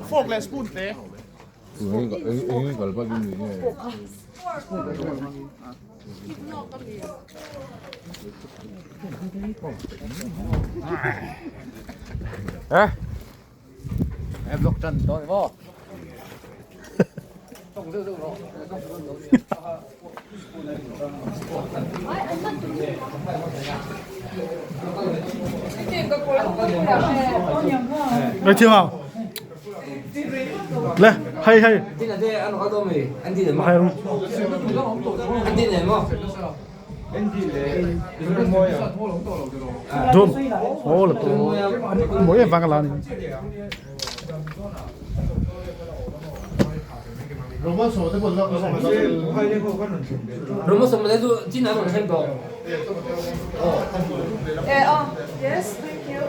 Fork leh spoon te. Em lok chân tôi vô. 来听啊！来，嗨嗨。还有。多，好了多，我也翻个哪里？ 로봇 선물해도 찐 나도 생거. Eh, oh, yes, thank you.